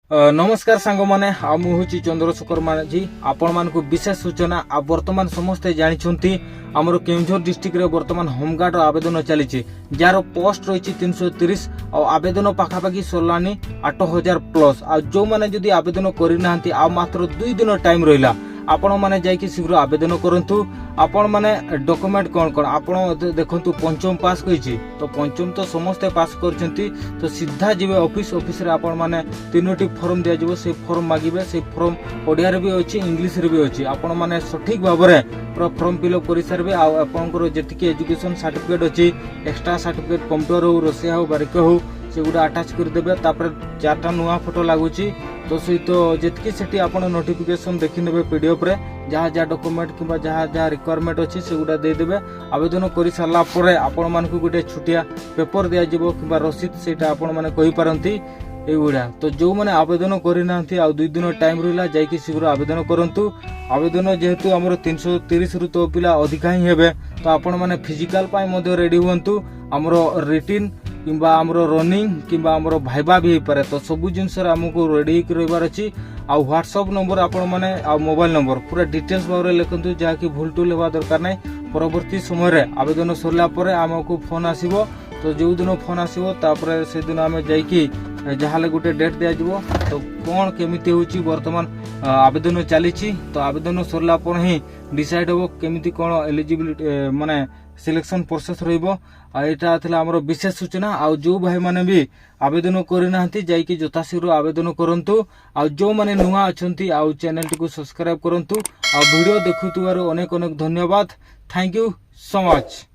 ନମସ୍କାର ସାଙ୍ଗମାନେ, ଆଉ ମୁଁ ହେଉଛି ଚନ୍ଦ୍ରଶେଖର ମାଝୀ। ଆପଣମାନଙ୍କୁ ବିଶେଷ ସୂଚନା। ଆଉ ବର୍ତ୍ତମାନ ସମସ୍ତେ ଜାଣିଛନ୍ତି, ଆମର କେଉଁଝର ଡିଷ୍ଟ୍ରିକ୍ଟରେ ବର୍ତ୍ତମାନ ହୋମଗାର୍ଡର ଆବେଦନ ଚାଲିଛି, ଯାହାର ପୋଷ୍ଟ ରହିଛି 330 ଆଉ ଆବେଦନ ପାଖାପାଖି ସରିଲାଣି 8000 ପ୍ଲସ୍। ଆଉ ଯେଉଁମାନେ ଯଦି ଆବେଦନ କରିନାହାନ୍ତି, ଆଉ ମାତ୍ର 2 ଦିନ ଟାଇମ୍ ରହିଲା, ଆପଣମାନେ ଯାଇକି ଶୀଘ୍ର ଆବେଦନ କରନ୍ତୁ। ଆପଣମାନେ ଡକୁମେଣ୍ଟ କ'ଣ କ'ଣ ଆପଣ ଦେଖନ୍ତୁ, ପଞ୍ଚମ ପାସ୍ କହିଛି, ତ ପଞ୍ଚମ ତ ସମସ୍ତେ ପାସ୍ କରିଛନ୍ତି। ତ ସିଧା ଯିବେ ଅଫିସ। ଅଫିସରେ ଆପଣମାନେ ତିନୋଟି ଫର୍ମ ଦିଆଯିବ, ସେ ଫର୍ମ ମାଗିବେ। ସେ ଫର୍ମ ଓଡ଼ିଆରେ ବି ଅଛି, ଇଂଲିଶରେ ବି ଅଛି। ଆପଣମାନେ ସଠିକ ଭାବରେ ପୁରା ଫର୍ମ ଫିଲ୍ଅପ୍ କରିସାରିବେ ଆଉ ଆପଣଙ୍କର ଯେତିକି ଏଜୁକେସନ୍ ସାର୍ଟିଫିକେଟ୍ ଅଛି, ଏକ୍ସଟ୍ରା ସାର୍ଟିଫିକେଟ୍, କମ୍ପ୍ୟୁଟର ହଉ, ରୋଷେଇ ହଉ, ବାରିକ ହଉ, ସେଗୁଡ଼ା ଆଟାଚ୍ କରିଦେବେ। ତାପରେ ଚାରିଟା ନୂଆ ଫଟୋ ଲାଗୁଛି। ତ ସହିତ ଯେତିକି ସେଠି ଆପଣ ନୋଟିଫିକେସନ୍ ଦେଖିନେବେ ପିଡିଏଫ୍ରେ, ଯାହା ଯାହା ଡକୁମେଣ୍ଟ କିମ୍ବା ଯାହା ଯାହା ରିକ୍ୱାରମେଣ୍ଟ ଅଛି, ସେଗୁଡ଼ା ଦେଇଦେବେ। ଆବେଦନ କରିସାରିଲା ପରେ ଆପଣମାନଙ୍କୁ ଗୋଟେ ଛୋଟିଆ ପେପର ଦିଆଯିବ କିମ୍ବା ରସିଦ, ସେଇଟା ଆପଣମାନେ କହିପାରନ୍ତି ଏଇଗୁଡ଼ା। ତ ଯେଉଁମାନେ ଆବେଦନ କରିନାହାନ୍ତି, ଆଉ 2 ଦିନ ଟାଇମ୍ ରହିଲା, ଯାଇକି ଶୀଘ୍ର ଆବେଦନ କରନ୍ତୁ। ଆବେଦନ ଯେହେତୁ ଆମର 330ରୁ ତ ପିଲା ଅଧିକା ହିଁ ହେବେ, ତ ଆପଣମାନେ ଫିଜିକାଲ ପାଇଁ ମଧ୍ୟ ରେଡି ହୁଅନ୍ତୁ। ଆମର ରିଟିନ୍ କିମ୍ବା ଆମର ରନିଂ କିମ୍ବା ଆମର ଭାଇବା ବି ହେଇପାରେ, ତ ସବୁ ଜିନିଷରେ ଆମକୁ ରେଡି ହେଇକି ରହିବାର ଅଛି। ଆଉ ହ୍ୱାଟ୍ସଅପ୍ ନମ୍ବର ଆପଣମାନେ ଆଉ ମୋବାଇଲ ନମ୍ବର ପୁରା ଡିଟେଲ୍ସ ଭାବରେ ଲେଖନ୍ତୁ, ଯାହାକି ଭୁଲ ଟୁଲ ହେବା ଦରକାର ନାହିଁ। ପରବର୍ତ୍ତୀ ସମୟରେ ଆବେଦନ ସରିଲା ପରେ ଆମକୁ ଫୋନ୍ ଆସିବ। ତ ଯେଉଁଦିନ ଫୋନ୍ ଆସିବ, ତାପରେ ସେଦିନ ଆମେ ଯାଇକି ଯାହାହେଲେ ଗୋଟେ ଡେଟ୍ ଦିଆଯିବ। ତ କ'ଣ କେମିତି ହେଉଛି, ବର୍ତ୍ତମାନ ଆବେଦନ ଚାଲିଛି, ତ ଆବେଦନ ସରିଲା ପରେ ହିଁ ଡିସାଇଡ୍ ହେବ କେମିତି କ'ଣ ଏଲିଜିବିଲିଟି ମାନେ ସିଲେକ୍ସନ୍ ପ୍ରୋସେସ୍ ରହିବ। ଆଉ ଏଇଟା ଥିଲା ଆମର ବିଶେଷ ସୂଚନା। ଆଉ ଯେଉଁ ଭାଇମାନେ ବି ଆବେଦନ କରିନାହାନ୍ତି, ଯାଇକି ଯଥାଶୀଘ୍ର ଆବେଦନ କରନ୍ତୁ। ଆଉ ଯେଉଁମାନେ ନୂଆ ଅଛନ୍ତି, ଆଉ ଚ୍ୟାନେଲଟିକୁ ସବସ୍କ୍ରାଇବ୍ କରନ୍ତୁ। ଆଉ ଭିଡ଼ିଓ ଦେଖୁଥିବାରୁ ଅନେକ ଅନେକ ଧନ୍ୟବାଦ। Thank you so much.